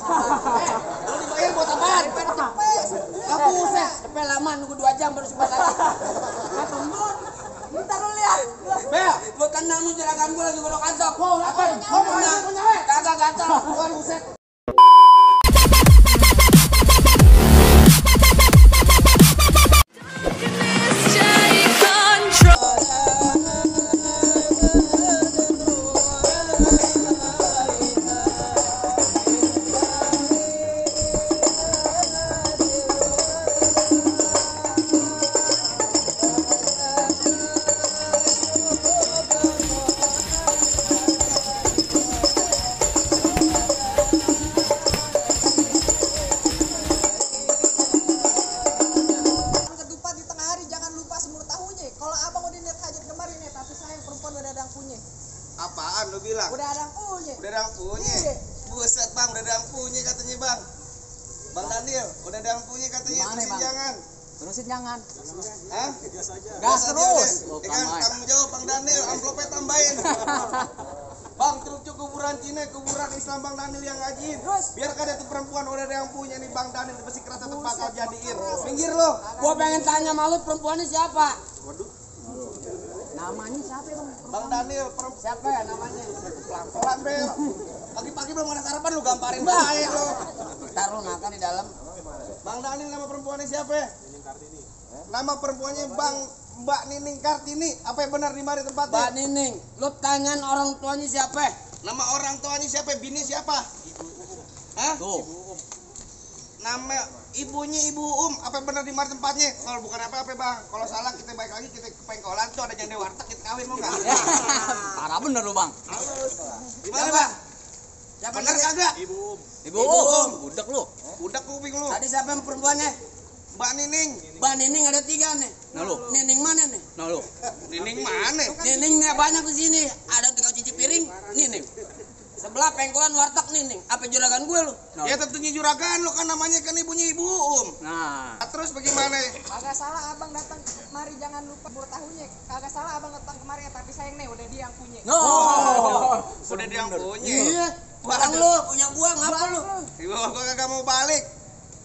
Lu dibayar buat apaan? Aku buset, cepet lama nunggu 2 jam baru sempat lagi. Ntar lu lihat. Bel, lu tenang lu juragan gua lagi godok kantok. Apa? Kagak gatal. Buset. Apaan lu bilang? Udah ada yang punya. Udah ada yang punya. Iya. Buset bang, udah ada yang punya katanya bang. Bang Daniel, udah ada yang punya katanya. Gimana, Terusin Bang? jangan. Terusin jangan. Hah? Gas terus. Ya kan tanggung jawab Bang Daniel, amplopnya tambahin. Bang, truk kuburan Cina, kuburan Islam Bang Daniel yang ngajiin. Terus? Biar ada tuh perempuan udah ada yang punya nih Bang Daniel besi keras atau bakal jadiin. Minggir lo. Gua pengen tanya sama lu perempuannya siapa? Waduh. Namanya siapa ya, Bang? Bang Daniel, Siapa ya namanya? pelan-pelan Bel. Pagi-pagi belum ada sarapan lu gamparin baik lo. Ntar lu makan di dalam. Bang Daniel, nama perempuannya siapa ya? Nama perempuannya Bang Mbak Nining Kartini. Apa yang benar di mari tempatnya? Mbak Nining, lu tanyain orang tuanya siapa? Nama orang tuanya siapa? Bini siapa? Hah? Tuh. Nama ibunya Ibu Apa yang benar di mari tempatnya? Kalau bukan apa-apa Bang. Kalau salah kita balik lagi, kita ke pengkolan tuh ada janda warteg, kita kawin mau nggak? Parah bener lu, Bang. Gimana Bang? Siapa Bener tadi? kagak? Ibu Budek lu. Udah kuping lu. Tadi siapa yang perempuannya? Mbak Nining. Mbak Nining ada 3 nih. Nah lu. Nining mana nih? Nah lu. Nining mana? Nining nih banyak di sini. Ada tukang cuci piring, Nining. Sebelah pengkolan warteg Nining. Apa juragan gue lu? Ya tentunya juragan lo kan, namanya kan ibunya Ibu Nah. Terus bagaimana? Kagak salah abang datang kemari, jangan lupa tahunya. Kagak salah abang datang kemari, tapi sayang nih udah dia yang punya. Udah dia yang punya. Iya. Barang lu punya gua ngapa lu? Ibu gua kagak mau balik.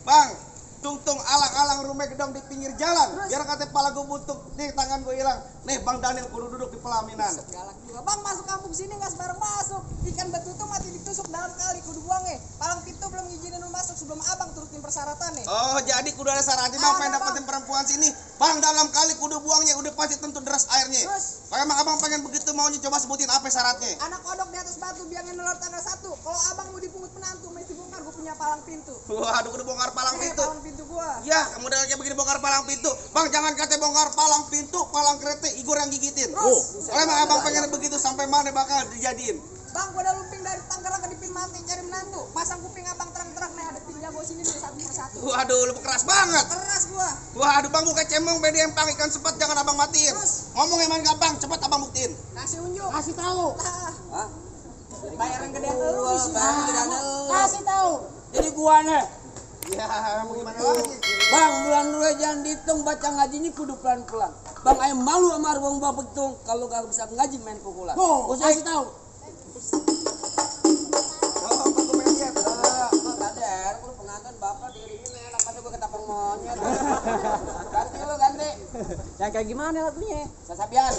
Bang, tungtung alang-alang rumah gedong di pinggir jalan. Biar kata kepala gua butuh, nih tangan gua hilang. Nih Bang Daniel kudu duduk di pelaminan. Galak juga. Bang masuk kampung sini nggak sembarang masuk. Ikan betutu mati ditusuk dalam kali, kudu buangnya. Palang pintu belum ngizinin lu masuk sebelum abang turutin persyaratannya. Oh, jadi kudu ada syaratnya Bang, pengen dapetin perempuan sini. Bang, dalam kali kudu buangnya udah pasti tentu deras airnya. Terus? Emang abang pengen begitu maunya, coba sebutin apa syaratnya? Anak kodok di atas batu biangnya nelor tanggal 1. Kalau abang mau dipungut menantu mesti bongkar, gua punya palang pintu. Waduh, kudu bongkar palang pintu. Palang pintu gua. Ya, kamu udah kayak begini bongkar palang pintu. Bang, jangan kata bongkar palang pintu, palang kereta Igor yang gigitin. Kalau emang abang pengen begitu, sampai mana bakal dijadiin? Bang, gua udah lumping dari Tangerang ke Dipin Mati cari menantu. Pasang kuping abang terang-terang nih, hadapin jago sini nih satu persatu. Waduh, lu keras banget. Keras gua. Waduh Bang, buka cemong beda yang ikan sepat, jangan abang matiin. Terus? Ngomong emang gampang, cepat abang buktiin. Kasih unjuk. Kasih tahu. Hah? Bayaran gedean lu di sini. Kasih tahu. Jadi gua nih. Ya, mau gimana lagi? Bang, bulan dulu jangan dihitung, baca ngajinya kudu pelan-pelan. Bang, ayam malu sama ruang bapak hitung kalau gak bisa ngaji main pukulan. Gua kasih tahu. Oh, Bang, gue pengen lihat. Kader, gua pengantin bapak diri ini enak pada gua ketapang monyet. Ganti lu ganti. Yang kayak gimana lagunya? Sasabian.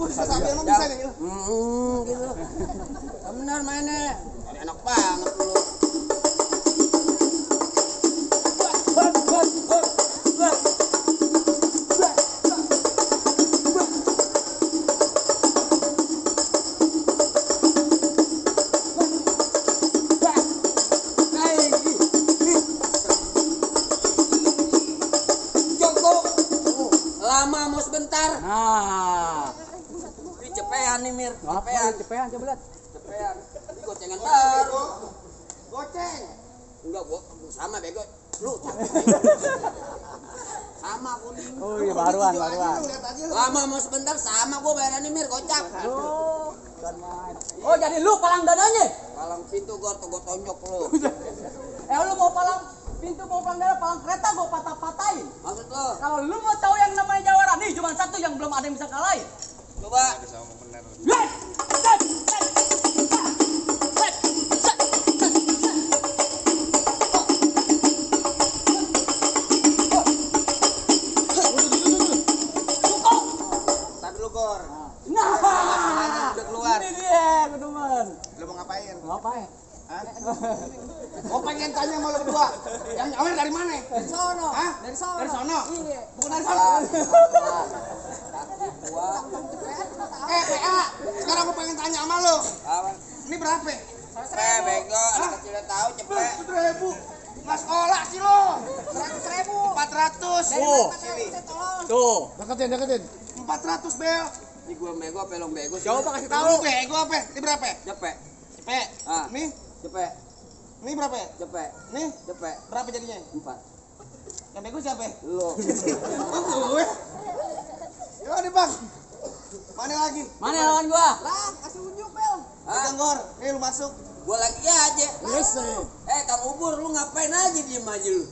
Sasabian mah bisa nih. Gitu. Bener mainnya. Ini enak banget lu. Lama mau sebentar. Nah. Ini cepean nih Mir. Cepean coba lihat. Cepean. Ini gocengan baru. Goceng. Enggak, gua sama bego. Lu sama kuning. Oh iya, baruan. Lihat aja lu. Lama mau sebentar sama gua bayarannya Mir, gocap. Oh, jadi lu palang dananya? Palang pintu gua tonjok lu. Lu mau palang pintu, mau palang dana, palang kereta gua patah-patahin. Maksud lu? Kalau lu mau tahu yang namanya jawara, nih cuma satu yang belum ada yang bisa kalahin. Coba. Gua pengen tanya sama lo berdua. Yang nyawer dari mana? Dari sono. Hah? Dari sono. Dari sono? Iya. Bukan dari sono. PA. Sekarang gua pengen tanya sama lo. Apa? Ini berapa? Bego, anak kecil udah tahu cepet. 100.000. Nggak sekolah sih lo. 100.000. 400. Tuh. Deketin, deketin. 400 bel. Ini gua bego apa lo bego sih? Coba kasih tahu. Lu bego apa? Ini berapa? Cepet. Cepet. Ah. Nih, Cepet. ini berapa? Cepet. Nih, Cepet. berapa jadinya? 4. Yang bego siapa? Lo. Gue. Yo nih bang. Mana lagi? Mana lawan gua? Lah, kasih unjuk, Bel. Pegang gor. Nih lu masuk. Gua lagi aja. Yes, Kang Ubur, lu ngapain aja diem aja lu?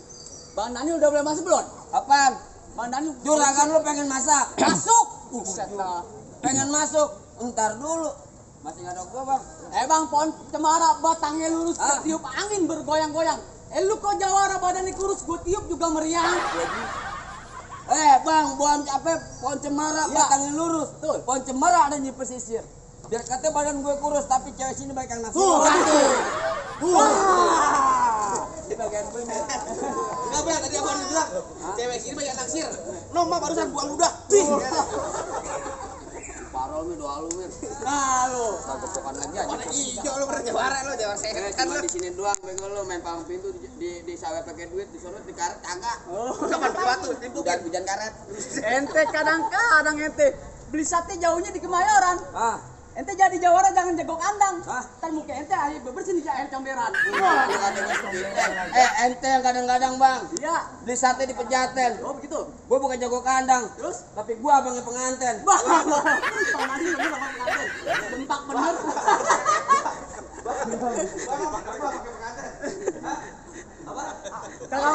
Bang Dani udah boleh masuk belum? Apaan? Bang Dani Juragan lu pengen masak? masuk. Buset dah. Pengen masuk? Entar dulu. Masih nggak ada gua bang. Bang, pohon cemara batangnya lurus Ah. ketiup angin bergoyang-goyang. Lu kok jawara badannya kurus, gua tiup juga meriang. Bang, pohon cemara Iya. batangnya lurus. Betul. Pohon cemara ada di pesisir. Biar katanya badan gue kurus, tapi cewek sini baik yang nafsu. Di bagian gue nih. Enggak bel, tadi abang bilang cewek sini banyak naksir. No, mah barusan buang ludah. Wih. Parol mi, doa lu mir. Nah, lu. Gopokan lagi aja. Warna hijau lu pernah jawara lu, jawara sehat kan Cuma lu. di sini doang bego lu main palang pintu di sawah pakai duit, di sono di karet kagak. Kapan batu? Hujan karet. Ente kadang-kadang ente beli sate jauhnya di Kemayoran. Ah, Ente jadi jawara jangan jago kandang. Hah? Ntar muka ente air bebersih di air comberan. ente yang kadang-kadang bang Iya. beli sate di Pejaten. Oh begitu. Gue bukan jago kandang, Terus? tapi gue abangnya penganten. Bah, Bang Dani lagi sama pengantin. Bentak bener. Kalau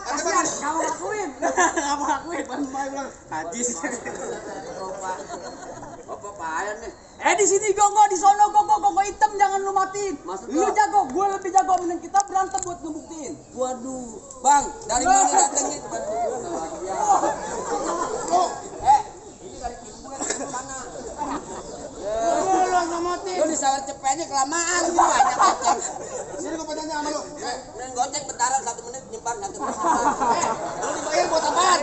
kasihan, kamu ngakuin. Kamu ngakuin. Najis. Apa payah nih? Di sini gongo, di sono gongo hitam jangan lu matiin. Maksud Lu gua? jago, gue lebih jago, mending kita berantem buat ngebuktiin. Waduh, bang, dari mana datangnya? Bantu gue lagi ya. Ini dari ibu kan ke sana. Lu ngomotin. Lu di sawah cepetnya kelamaan, gua banyak goceng. Sini gua tanya sama lu. Mending goceng bentaran 1 menit nyimpan 1 menit. Lu dibayar buat apaan?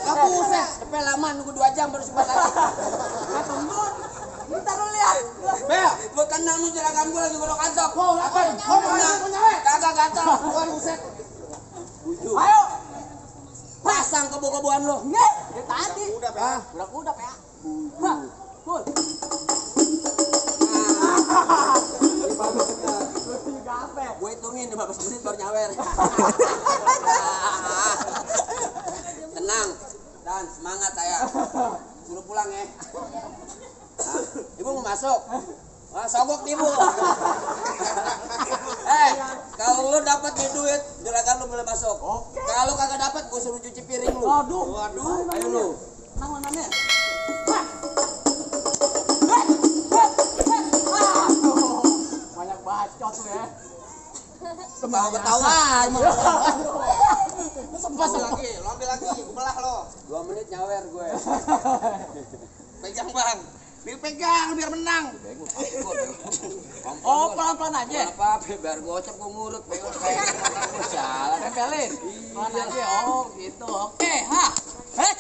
Gak buset, cepet lama nunggu 2 jam baru simpan lagi. Ntar lu lihat. Bel, gua tenang lu juragan gua lagi godok kantong. Apa? Mau Tenang. nyawe? Kagak gatal. Bukan buset. Ayo. Pasang kebo-keboan lu. Nih, dari tadi. Udah, Pak. Udah ya. Nah, cool. Gue hitungin 15 menit baru nyawer. Tenang dan semangat saya. Suruh pulang ya. Ibu mau masuk. Wah, sogok nih ibu. Kalau lu dapat nih duit, juragan lu boleh masuk. Kalau kagak dapat, gue suruh cuci piring lu. Waduh. Ayo lu. Nang mananya? Banyak bacot tuh ya. Ketawa-ketawa. Lu ambil lagi, gua belah lo. 2 menit nyawer gue. Pegang, Bang. Dipegang biar menang. Oh, pelan-pelan aja. Apa biar gocap gue ngurut bego kayak salah. Tempelin. Pelan aja. Oh, gitu. Oke, ha. Bet.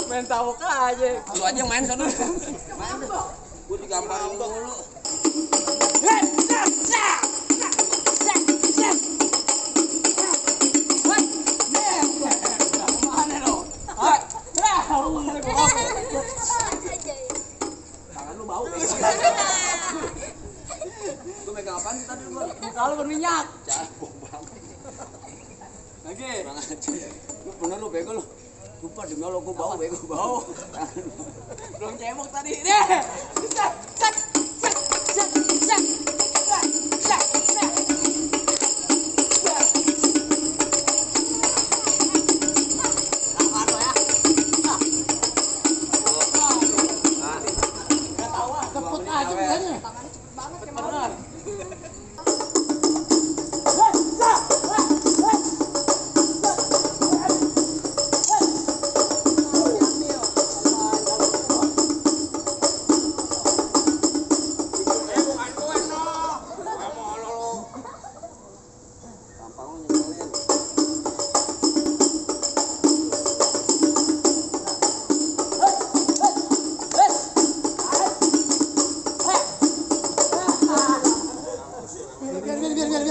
Main tawuk aja. Lu aja yang main sono. Main deh. Gue digambarin mulu. Tangan lu bau. Gue megang apaan sih tadi lu? Muka lu berminyak. Cabong banget. Lagi. Kurang aja. Lu bener lu bego lu. Sumpah demi Allah gue bau bego bau. Belum cebok tadi. Deh.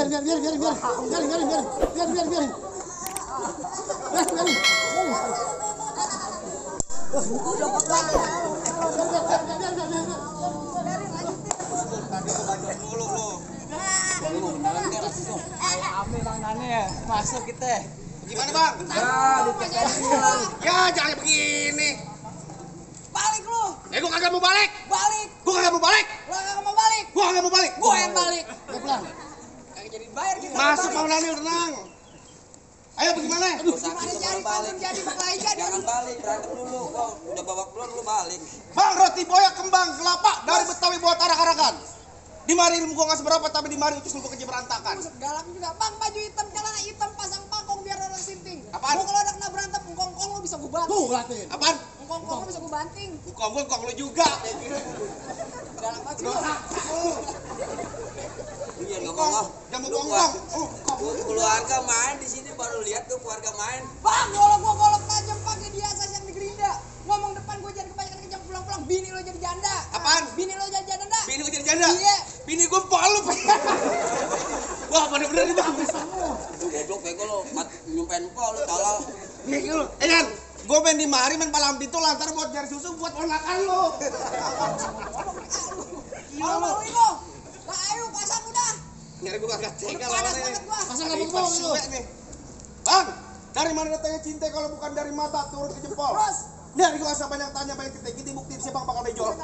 Tadi lu bacot mulu lu. Ame Bang Daniel, masuk kita. Gimana bang? Ya jangan begini. Balik lu. Gua kagak mau balik. Balik. Gua kagak mau balik. Lo kagak mau balik. Gua kagak mau balik. Gua yang balik. Kagak jadi bayar kita. Masuk Bang Daniel, tenang. Ayo bagaimana? Gimana jadi belum jadi maklai jadi. Jangan balik, berantem dulu. Kau udah babak belur lu balik. Bang, roti boyak kembang kelapa dari Betawi buat arak-arakan. Di mari ilmu gua nggak seberapa, tapi di mari utus lu kerja berantakan. Buset, galak juga. Bang, baju hitam, celana hitam, pasang pangkong biar orang sinting. Apaan? Gua kalau ada kena berantem, engkong-engkong lo bisa gua banting. Tuh, latin. Apaan? Engkong-engkong lo bisa gua banting. Bukan gua, kok lu juga. Galak banget sih lo. Iya Kong, ngomong ah. jamu Lu gonggong. keluarga main di sini baru lihat tuh keluarga main. Bang, kalau gua golok tajam pakai di asas yang di Gerinda. Ngomong depan gua jangan kebanyakan kejam pulang-pulang. Bini lo jadi janda. Apaan? Bini lo jadi janda. Bini gua jadi janda. Iya. Bini gua palu. Wah, bener-bener nih bang. Lu goblok bego lu, nyumpain kok lu tolol. Nih lu, Ian. Gua main di mari main palang pintu lantar buat nyari susu buat ponakan lu. Kalau mau lo. Lah ayo pasang udah. Nyari gua kagak tega Panas lawannya. banget gua. Pasang nggak bohong lu. nih. Bang, dari mana datangnya cinta kalau bukan dari mata turun ke jempol? Terus. Dari gua asal banyak tanya banyak titik ini buktiin siapa yang bakal bejol.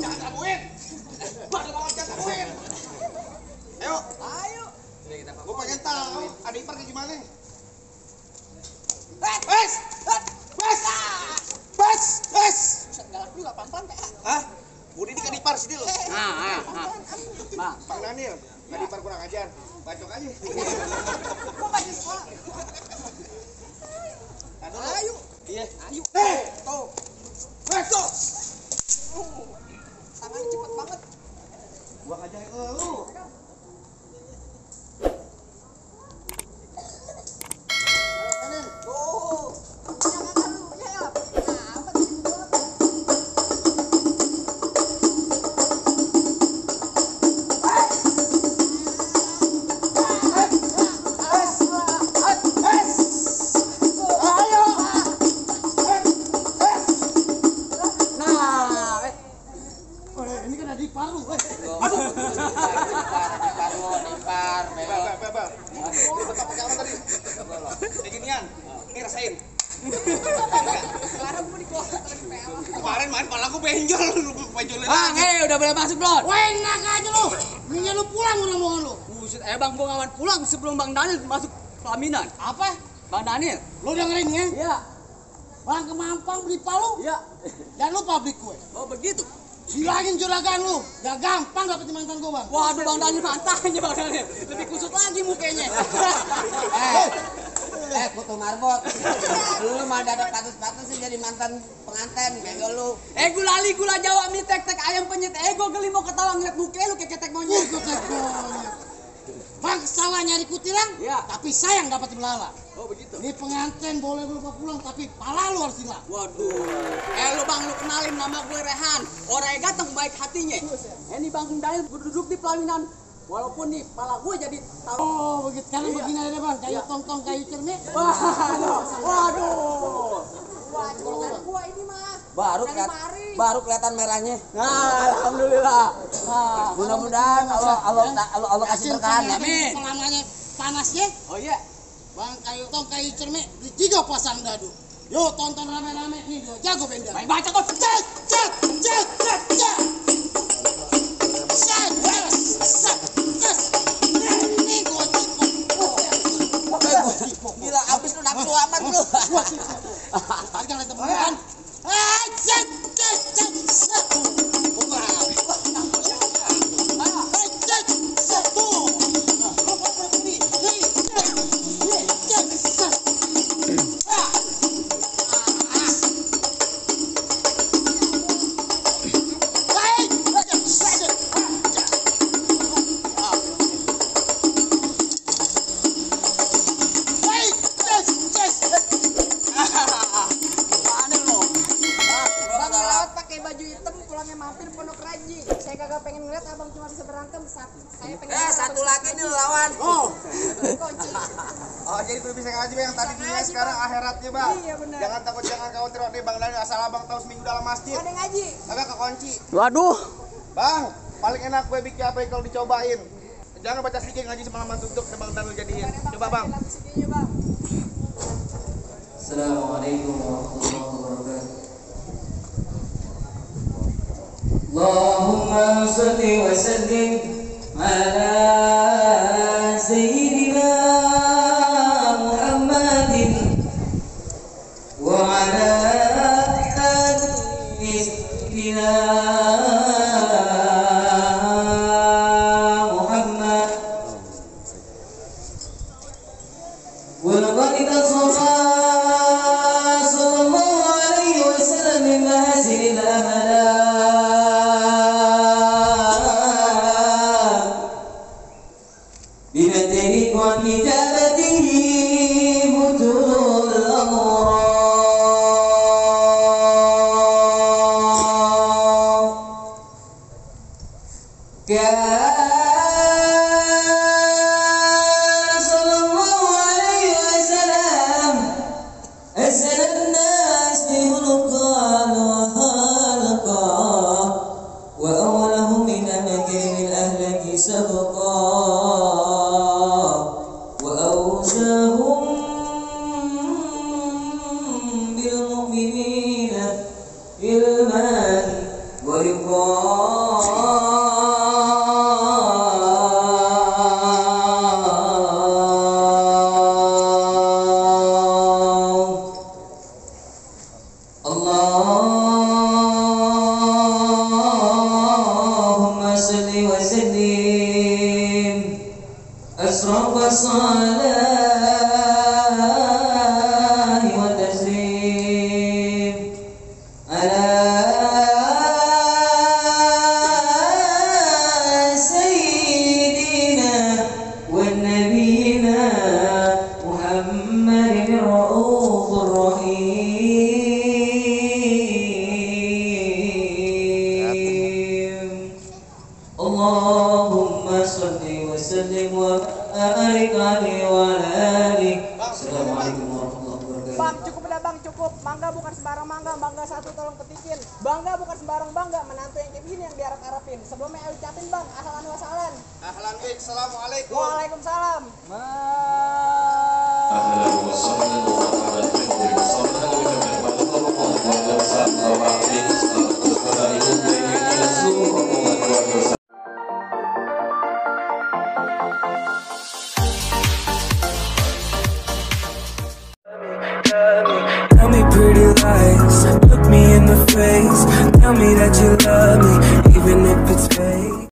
Jangan gangguin. Bang, jangan gangguin. Ayo, Ayo. gua pengen tahu ada ipar kayak gimana. Wes. Wes. Buset, galak juga pelan-pelan kayak. Hah? Budi ini kan ipar sini loh. Nah. Bang Daniel, kan ipar kurang ajar. Bacok aja. Gua baju sekolah. Ayo. Iya. Ayo. Tuh. Wes tuh. Tangannya cepet banget. Gua ngajarin lu. Tuh. Jangan lu ya. Nah, apa sih gua? Ini kan ada di paru. Dipar, bego. Bel. Lu tetap pakai apa tadi? Kayak ginian. Nih rasain. Sekarang gua di kelas lagi PL. Kemarin main pala gua benjol lu benjolin Bang, lagi. udah boleh masuk belum? Wah, enak aja lu. Mendingan lu pulang ngomong lu. Buset, Bang, gua ngawan pulang sebelum Bang Daniel masuk pelaminan. Apa? Bang Daniel. Lu dengerin ya? Iya. Bang ke Mampang beli palu Iya. dan lu pabrik kue. Oh, begitu. Silangin juragan lu. Gak gampang dapetin mantan gua, Bang. Waduh, Bang Daniel mantannya Bang Daniel. Lebih kusut lagi mukanya. Kutu marbot. Lu mah ada patus-patus sih jadi mantan pengantin, bego lu. Gula Jawa mie tek ayam penyet. Gua geli mau ketawa ngeliat muka lu kayak ketek monyet. Bang salah nyari kutilang, Iya. tapi sayang dapat belala. Oh, begitu. Ini pengantin boleh lupa pulang, tapi pala lu harus hilang. Waduh. Lu Bang, lu kenalin nama gue Rehan. Orangnya ganteng, baik hatinya. Ini Bang Daniel duduk di pelaminan. Walaupun nih, pala gue jadi taruh. Oh begitu, karena Iya. begini aja Bang, kayu Iya. tong-tong kayu cermin. Waduh. Wah, golongan gua ini mah. Dari mari. Baru kelihatan merahnya. Nah, alhamdulillah. Nah, Mudah-mudahan Allah kasih berkah. Amin. Selamanya panasnya, oh iya. Bang kayu tong kayu cermin, di 3 pasang dadu. Yo tonton rame-rame nih, gua jago benda. Main baca kok. Cet, cet, cet, cet, cet. Cet, cet, cet. Ini gua tipok. Gila, abis lu nafsu amat lu. Tadi kan ada temen kan. Cet, cet, cet, cet. Cet, cet, tuh. Oh, jadi guru bisa ngaji Bang, yang tadi dunia sekarang akhiratnya Bang. Iya, benar. Jangan takut, jangan khawatir nih Bang Daniel, asal Abang tahu seminggu dalam masjid. Ada ngaji. Kagak kekunci. Waduh. Bang, paling enak gue bikin apa kalau dicobain. Jangan baca sedikit ngaji semalaman tutup Bang Daniel jadiin. Coba Bang. Lagu sedihnya, Bang. Assalamualaikum warahmatullahi wabarakatuh. Allahumma salli wa sallim ala sayyidina Muhammadin wa ala ali sayyidina Muhammad wa laqad tasawwa بمدره وكتابته بطول الأمراء كان صلى الله عليه وسلم أسأل الناس بخلقا وخلقا وأولهم من أمكان الأهلك سبقا وأوساهم بالمؤمنين علما اللهم صل وسلم أشرف الصلاة والتسليم على سيدنا ونبينا محمد الرؤوف الرحيم اللهم صل وسلم وبارك عليه وعلى آله. Assalamualaikum warahmatullahi wabarakatuh. Bang, cukup udah Bang, cukup. Mangga bukan sembarang mangga, mangga satu tolong petikin. Bangga bukan sembarang bangga, menantu yang kayak gini yang diharap-harapin. Sebelumnya ayo ucapin Bang, ahlan wa sahlan. Ahlan bik, assalamualaikum. Waalaikumsalam. أهلا وسهلا ومرحبا بكم وصلنا Tell me pretty lies, look me in the face. Tell me that you love me, even if it's fake.